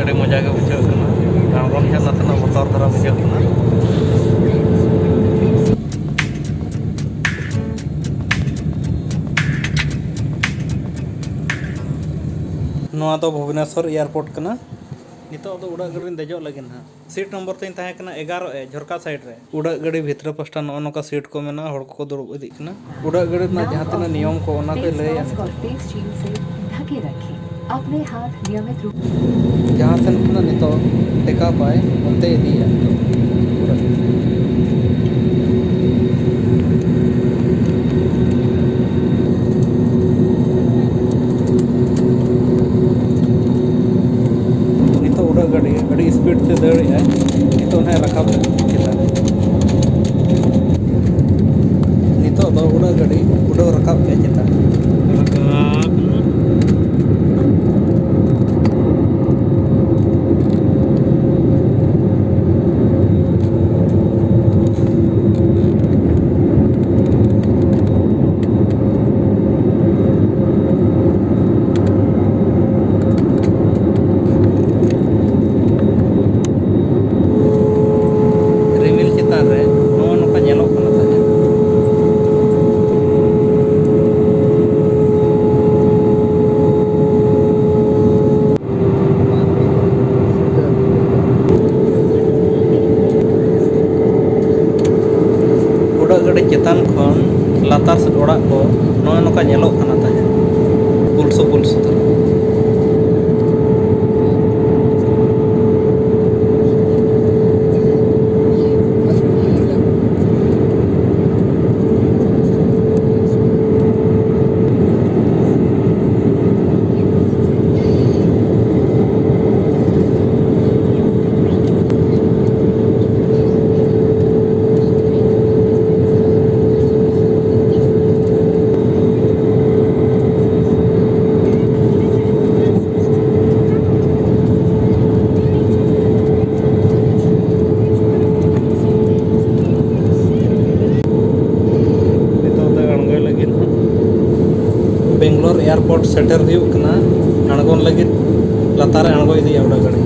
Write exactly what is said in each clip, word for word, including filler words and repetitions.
ᱟᱹᱰᱤ ᱢᱚᱡᱟ ᱜᱮ ᱵᱩᱡᱷᱟᱹᱜ ᱠᱟᱱᱟ᱾ ᱟᱬᱜᱚᱱ ᱡᱚᱠᱷᱮᱡ ᱱᱟᱥᱮᱱᱟᱜ ᱵᱚᱛᱚᱨ ᱫᱷᱟᱨᱟ ᱵᱩᱡᱷᱟᱹᱜ ᱠᱟᱱᱟ᱾ ᱱᱚᱣᱟ ᱫᱚ ᱵᱷᱩᱵᱽᱱᱮᱥᱚᱨ ᱮᱭᱟᱨᱯᱳᱨᱴ ᱠᱟᱱᱟ᱾ ᱱᱤᱛᱚᱜ ᱫᱚ ᱩᱰᱟᱹᱜ ᱜᱟᱹᱰᱤ ᱨᱤᱧ ᱫᱮᱡᱚᱜ ᱞᱟᱹᱜᱤᱫ ᱱᱟᱦᱟᱜ᱾ ᱥᱤᱴ ᱱᱚᱢᱵᱚᱨ ᱛᱤᱧ ᱛᱟᱦᱮᱸ ᱠᱟᱱᱟ ᱮᱜᱟᱨᱚ ᱮ, ᱡᱷᱚᱨᱠᱟ ᱥᱟᱭᱤᱰ ᱨᱮ᱾ ᱩᱰᱟᱹᱜ ᱜᱟᱹᱰᱤ ᱵᱷᱤᱛᱨᱤ ᱯᱟᱥᱴᱟ ᱱᱚᱜᱼᱚ ᱱᱚᱝᱠᱟ ᱥᱤᱴ ᱠᱚ ᱢᱮᱱᱟᱜᱼᱟ, ᱦᱚᱲ ᱠᱚᱠᱚ ᱫᱩᱲᱩᱵ ᱤᱫᱤᱜ ᱠᱟᱱᱟ᱾ ᱩᱰᱟᱹᱜ ᱜᱟᱹᱰᱤ ᱨᱮᱱᱟᱜ ᱡᱟᱦᱟᱸ ᱛᱤᱱᱟᱹᱜ ᱱᱤᱭᱚᱢ ᱠᱚ, ᱚᱱᱟ ᱠᱚᱭ ᱞᱟᱹᱭᱟ᱾ Face mask और face shield से ढके रखें। अपने हाथ नियमित रूप ᱡᱟᱦᱟᱸ ᱥᱮᱱ ᱠᱷᱚᱱᱟᱜ ᱱᱤᱛᱚᱜ ᱴᱮᱠᱟᱯ ᱟᱭ, ᱚᱱᱛᱮ ᱤᱫᱤᱭᱟ᱾ ᱱᱤᱛᱚᱜ ᱩᱰᱟᱹᱜ ᱜᱟᱹᱰᱤ ᱟᱹᱰᱤ ᱥᱯᱤᱰ ᱛᱮ ᱫᱟᱹᱲᱮᱜᱼᱟᱭ᱾ ᱱᱤᱛᱚᱜ ᱱᱟᱦᱟᱜ ᱨᱟᱠᱟᱵ ᱪᱮᱛᱟᱱ ᱨᱮ᱾ ᱱᱤᱛᱚᱜ ᱫᱚ ᱩᱰᱟᱹᱜ ᱜᱟᱹᱰᱤ ᱩᱰᱟᱹᱣ ᱨᱟᱠᱟᱵ ᱠᱮᱫ ᱪᱮᱛᱟᱱ ᱨᱮ᱾ ᱨᱟᱠᱟᱵ᱾ ᱨᱤᱢᱤᱞ ᱪᱮᱛᱟᱱ ᱨᱮ ᱱᱚᱜᱼᱚ ᱱᱚᱝᱠᱟ ᱧᱮᱞᱚᱜ ᱠᱟᱱᱟ ᱛᱟᱦᱮᱸᱫ᱾ ᱩᱰᱟᱹᱜ ᱜᱟᱹᱰᱤ ᱪᱮᱛᱟᱱ ᱠᱷᱚᱱ ᱞᱟᱛᱟᱨ ᱥᱮᱫ ᱚᱲᱟᱜ ᱠᱚ ᱱᱚᱜᱼᱚ ᱱᱚᱝᱠᱟ ᱧᱮᱞᱚᱜ ᱠᱟᱱᱟ ᱛᱟᱦᱮᱸᱫ, ᱯᱩᱞᱥᱚ ᱯᱩᱞᱥᱚ ᱫᱷᱟᱨᱟ᱾ ᱱᱤᱛᱚᱜ ᱫᱚ ᱟᱬᱜᱚᱭ ᱞᱟᱹᱜᱤᱫ ᱦᱚᱸ ᱵᱮᱝᱜᱟᱞᱳᱨ ᱮᱭᱟᱨᱯᱳᱨᱴ ᱥᱮᱴᱮᱨ ᱦᱩᱭᱩᱜ ᱠᱟᱱᱟ᱾ ᱟᱬᱜᱚᱱ ᱞᱟᱹᱜᱤᱫ ᱞᱟᱛᱟᱨ ᱨᱮ ᱟᱬᱜᱚ ᱤᱫᱤᱭᱟ ᱩᱰᱟᱹᱜ ᱜᱟᱹᱰᱤ᱾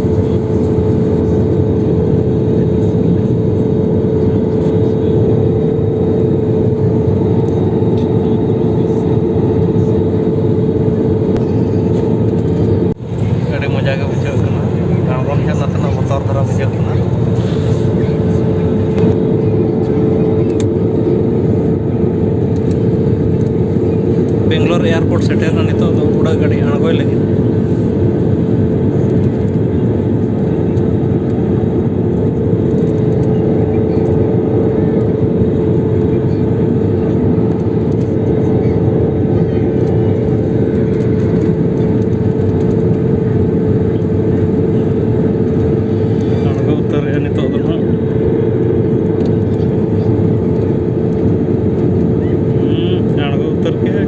ᱟᱹᱰᱤ ᱢᱚᱡᱟ ᱜᱮ ᱵᱩᱡᱷᱟᱹᱜ ᱠᱟᱱᱟ᱾ ᱟᱬᱜᱚᱱ ᱡᱚᱦᱚᱜ ᱱᱟᱥᱮᱱᱟᱜ ᱵᱚᱛᱚᱨ ᱫᱷᱟᱨᱟ ᱵᱩᱡᱷᱟᱹᱜ ᱠᱟᱱᱟ᱾ ᱵᱮᱝᱜᱟᱞᱳᱨ ᱮᱭᱟᱨᱯᱳᱨᱴ ᱥᱮᱴᱮᱨ ᱮᱱᱟ, ᱱᱤᱛᱚᱜ ᱫᱚ ᱩᱰᱟᱹᱜ ᱜᱟᱹᱰᱤ ᱟᱬᱜᱚᱭ ᱞᱟᱹᱜᱤᱫ᱾ ᱟᱬᱜᱚ ᱩᱛᱟᱹᱨᱮᱜᱼᱟ ᱱᱤᱛᱚᱜ ᱫᱚ ᱱᱟᱦᱟᱜ᱾ ᱦᱩᱸ, ᱟᱬᱜᱚ ᱩᱛᱟᱹᱨ ᱠᱮᱜᱼᱟᱭ᱾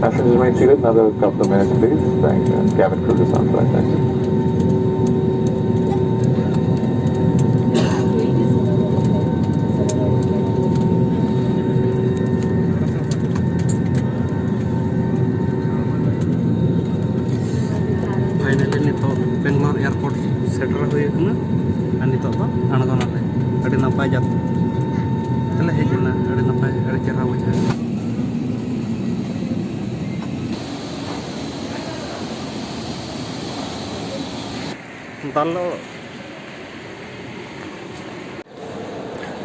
Passengers remain seated another couple of minutes, please. Thank you. And cabin crew just on flight. Thank you. Finally ᱱᱤᱛᱚᱜ ᱵᱮᱝᱜᱟᱞᱳᱨ ᱮᱭᱟᱨᱯᱳᱨᱴ ᱥᱮᱴᱮᱨ ᱦᱩᱭ ᱟᱠᱟᱱᱟ᱾ ᱟᱨ ᱱᱤᱛᱚᱜ ᱫᱚ ᱟᱬᱜᱚᱱᱟᱞᱮ᱾ ᱟᱹᱰᱤ ᱱᱟᱯᱟᱭ ᱡᱟᱛᱨᱟ᱾ ᱛᱮᱞᱮ ᱦᱮᱡ ᱮᱱᱟ᱾ ᱟᱹᱰᱤ ᱱᱟᱯᱟᱭ, ᱟᱹᱰᱤ ᱪᱮᱦᱨᱟ ᱵᱩᱡᱷᱟᱹᱣ ᱮᱱᱟ᱾ ᱥᱟᱱᱛᱟᱲ ᱫᱚ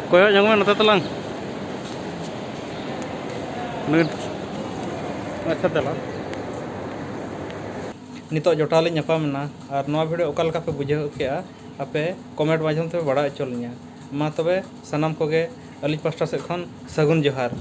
ᱠᱚᱭᱚᱜ ᱧᱚᱜ ᱢᱮ ᱱᱚᱛᱮ ᱛᱟᱞᱟᱝ᱾ ᱱᱩᱭ, ᱟᱪᱪᱷᱟ, ᱫᱮᱞᱟ᱾ ᱱᱤᱛᱚᱜ ᱡᱚᱴᱟᱣ ᱞᱤᱧ ᱧᱟᱯᱟᱢ ᱮᱱᱟ, ᱟᱨ ᱱᱚᱣᱟ video ᱚᱠᱟ ᱞᱮᱠᱟ ᱯᱮ ᱵᱩᱡᱷᱟᱹᱣ ᱠᱮᱜᱼᱟ, ᱟᱯᱮ comment ᱢᱟᱫᱽᱫᱷᱚᱢ ᱛᱮ ᱵᱟᱲᱟᱭ ᱦᱚᱪᱚ ᱞᱤᱧᱟ᱾ ᱢᱟ ᱛᱚᱵᱮ ᱥᱟᱱᱟᱢ ᱠᱚᱜᱮ ᱟᱹᱞᱤᱧ ᱯᱟᱥᱴᱟ ᱥᱮᱫ ᱠᱷᱚᱱ ᱥᱟᱹᱜᱩᱱ ᱡᱚᱦᱟᱨ᱾